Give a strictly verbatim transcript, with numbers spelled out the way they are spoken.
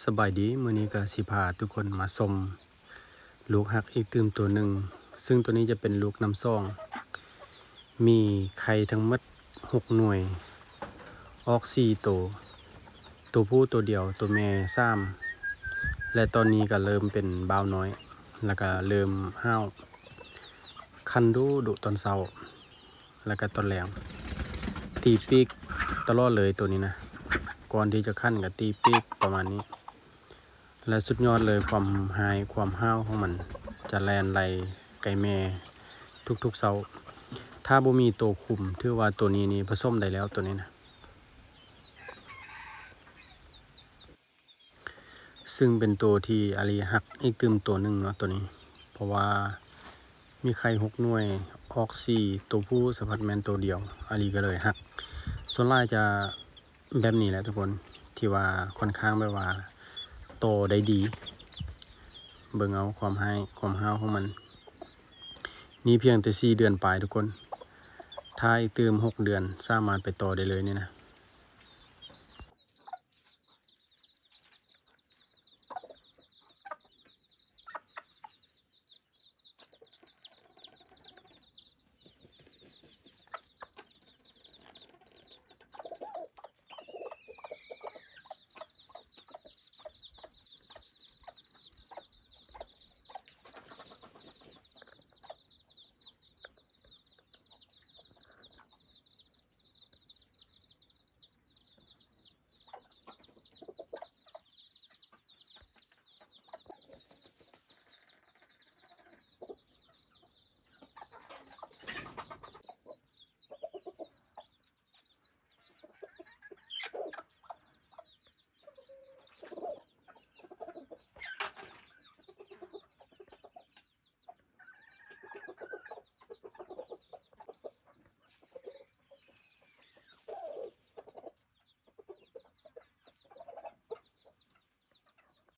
สบายดี มื้อนี้ก็สิพาทุกคนมาชมลูกฮักอีกตื่มตัวหนึ่ง ซึ่งตัวนี้จะเป็นลูกน้ำสอง มีไข่ทั้งหมดหกหน่วย ออกสี่ตัว ตัวผู้ตัวเดียว ตัวแม่สาม และตอนนี้ก็เริ่มเป็นบ่าวน้อย แล้วก็เริ่มห้าว คันดุดุตอนเช้า แล้วก็ตอนแลง ตีปีกตลอดเลยตัวนี้นะ ก่อนที่จะคันก็ตีปีกประมาณนี้ และสุดยอดเลยความฮ้ายความห้าวของมัน จะแล่นไล่ไก่แม่ทุกๆเช้า ถ้าบ่มีตัวคุม ถือว่าตัวนี้นี่ผสมได้แล้วตัวนี้นะ ซึ่งเป็นตัวที่อาลีฮักอีกตื่มตัวหนึ่งเนาะตัวนี้ เพราะว่ามีไข่หกหน่วย ออกสี่ ตัวผู้สะพัดแม่นตัวเดียว อาลีก็เลยฮัก ส่วนหลายจะแบบนี้แหละทุกคน ที่ว่าค่อนข้างแบบว่าโตได้ดี เบิ่งเอาความฮ้ายความห้าวของมัน นี่เพียงแต่สี่เดือนปลายทุกคน ถ้าอีกตื่มหกเดือนสามารถไปต่อได้เลยนี่นะ